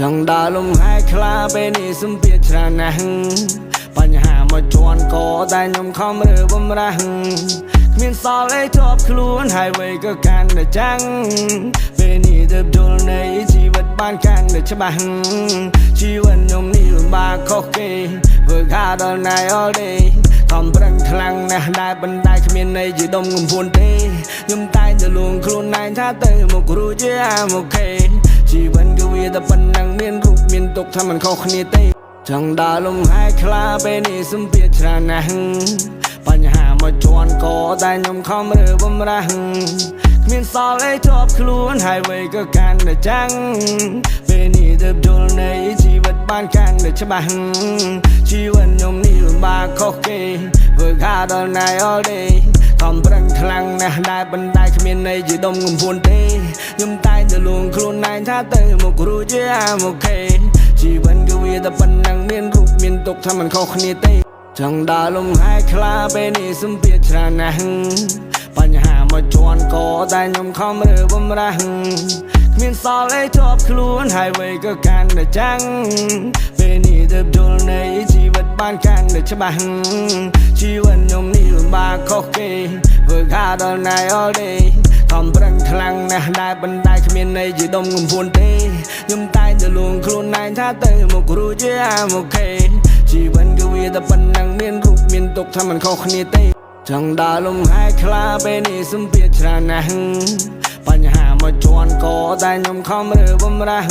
ចង់ដើរលំហែខ្លាពេលនេះសម្ពាធច្រើនណាស់បញ្ហាមកជន់កតែខ្ញុំខំរើបំរាស់គ្មានសល់អីជាប់ខ្លួនហើយវ័យក៏កាន់តែចាំងពេលនេះទើបយល់នៃជីវិតបានកាន់តែច្បាស់ជីវិតខ្ញុំនេះលំបាកខុសគេ Work hard all night, all day ខំប្រឹងខ្លាំងណាស់ដែរប៉ុន្តែគ្មានន័យជាដុំកំភួនទេខ្ញុំតែងតែលួងខ្លួនឯងថាទៅមុខរួច yeah, I'm okay. ជីវិតគឺវាតែប៉ុណ្ណឹងមានរូបមានទុកថាមិនខុសគ្នាទេចង់ដើរលំហែខ្លាពេលនេះសម្ពាធច្រើនណាស់បញ្ហាមកជន់កតែខ្ញុំខំរើបំរាស់គ្មានសល់អីជាប់ខ្លួនហើយវ័យក៏កាន់តែចាំងពេលនេះទើបយល់នៃជីវិតបានកាន់តែច្បាស់ជីវិតខ្ញុំនេះលំបាកខុសគេ Work hard all night, all day ខំប្រឹងខ្លាំងណាស់ដែរប៉ុន្តែគ្មានន័យជាដុំកំភួនទេខ្ញុំតែងតែលួងខ្លួនឯងថាទៅមុខរួច yeah, I'm okay. ជីវិតគឺវាតែប៉ុណ្ណឹងមានរូបមានទុកថាមិនខុសគ្នាទេចង់ដើរលំហែខ្លាពេលនេះសម្ពាធច្រើនណាស់បញ្ហាមកជន់កតែខ្ញុំខំរើបំរាស់គ្មានសល់អីជាប់ខ្លួនហើយវ័យក៏កាន់តែចាំងពេលនេះទើបយល់នៃជីវិតបានកាន់តែច្បាស់ជីវិតខ្ញុំនេះលំបាកខុសគេ Work hard all night, all day ខំប្រឹងខ្លាំងណាស់ដែរប៉ុន្តែគ្មានន័យជាដុំកំភួនទេខ្ញុំតែងតែលួងខ្លួនឯងថាទៅមុខរួច yeah, I'm okay. ជីវិតគឺវាតែប៉ុណ្ណឹងមានរូបមានទុកថាមិនខុសគ្នាទេចង់ដើរលំហែខ្លាពេលនេះសម្ពាធច្រើនណាស់បញ្ហាមកជន់កតែខ្ញុំខំរើបំរាស់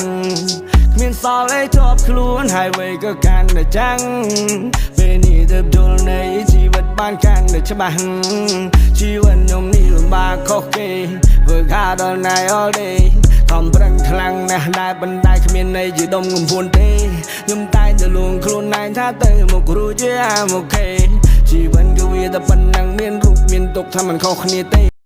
គ្មានសល់អីជាប់ខ្លួនហើយវ័យក៏កាន់តែចាំងពេលនេះទើបយល់នៃជីវិតបានកាន់តែច្បាស់ជីវិតខ្ញុំនេះលំបាកខុសគេ Work hard all night, all day ខំប្រឹងខ្លាំងណាស់ដែរប៉ុន្តែគ្មានន័យជាដុំកំភួនទេខ្ញុំតែងតែលួងខ្លួនឯងថាទៅមុខរួច yeah, I'm okay. ជីវិតគឺវាតែប៉ុណ្ណឹងមានរូបមានទុកថាមិនខុសគ្នាទេ។